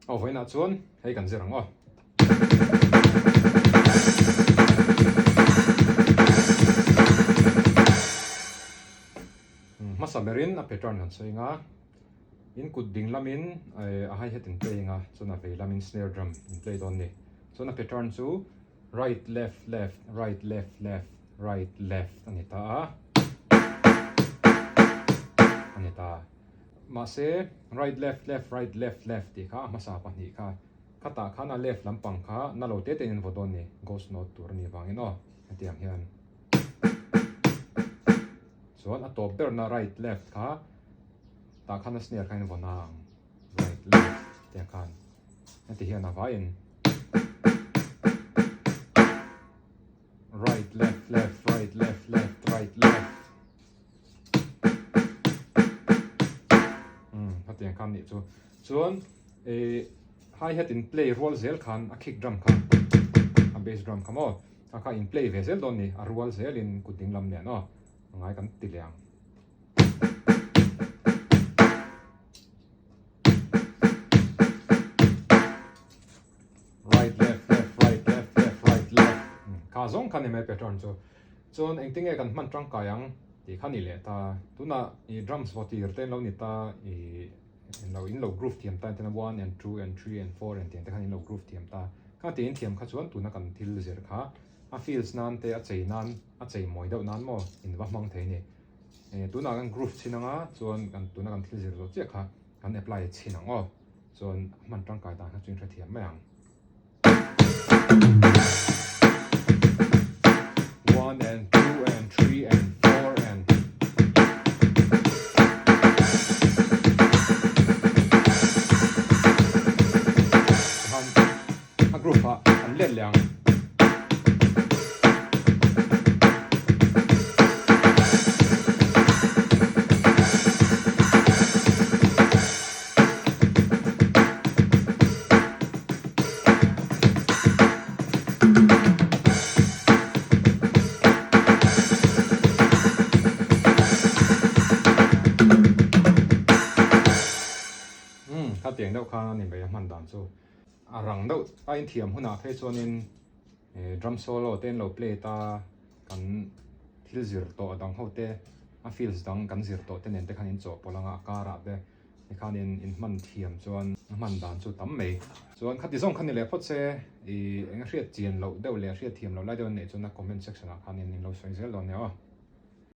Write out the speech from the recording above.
Aw vawiinah chuan hei kan zir ang aw. Hmasa berin a pattern kan sawi anga, in kut ding lamin a hi hat in play anga, chuan a vei lamin snare drum in play dawn ni. Chuan a pattern chu right left left right left left right left a ni ta a, a ni ta. Mahse right left left right left left tih kha a hmasa pahnih kha khatah khan a left lampang kha na lo te te in an vaw dawn ni, ghost note tur a nih vangin aw hetiang hian. Chuan a tawp berna right left kha tah khan a snare kha in vaw na ang right left tiang khan heti hian a vaiin right left left right left left right left umm hetiang khan nih chu chuan ih hi hat in play rual zel khan a kick drum kha a bass drum kha maw a kha in play ve zel dawn ni a rual zelin kut ding lam nen aw a ngai kan ti leh ang. Right left left right left left right left kha zawng kha ni mai pattern chu chuan engtin nge kan hman tangkai ang tih kha ni leh ta tunah ih drums vaw tir te an lo ni ta ih in lo in lo groove thiam ta engtin one and two and three and four and tiang te khan in lo groove thiam ta kha tih in thiam kha chuan tuna kan thil zir kha a feels nan te a chei nan a chei mawi deuh nan maw in va hmang thei a ni eh tunah kan groove chhin anga chuan kan tuna kan thil zir zawh chiah kha kan apply chhin ang aw. Chuan a hman tangkai dan kha chu in hrethiam mai ang. One and two and three and four and Tikhan a group ah an let leh ang. Umm, khatiang deuh khan a ni mai a hman dan chu. A rang deuh a inthiam hunah phei chuanin drum solo te an lo play ta kan thil zir tawh dang ho te a feels dang kan zir tawh te nen te khan in chawhpawlh anga a karah te tikhanin in hman thiam chuan a hman dan chu tam mai. Chuan khati zawng kha ni leh phawt se ih eng a hriat chian loh deuh leh a hriat thiam loh lai deuh an neih chuan a comment section ah khanin in lo sawi zel dawn nia aw.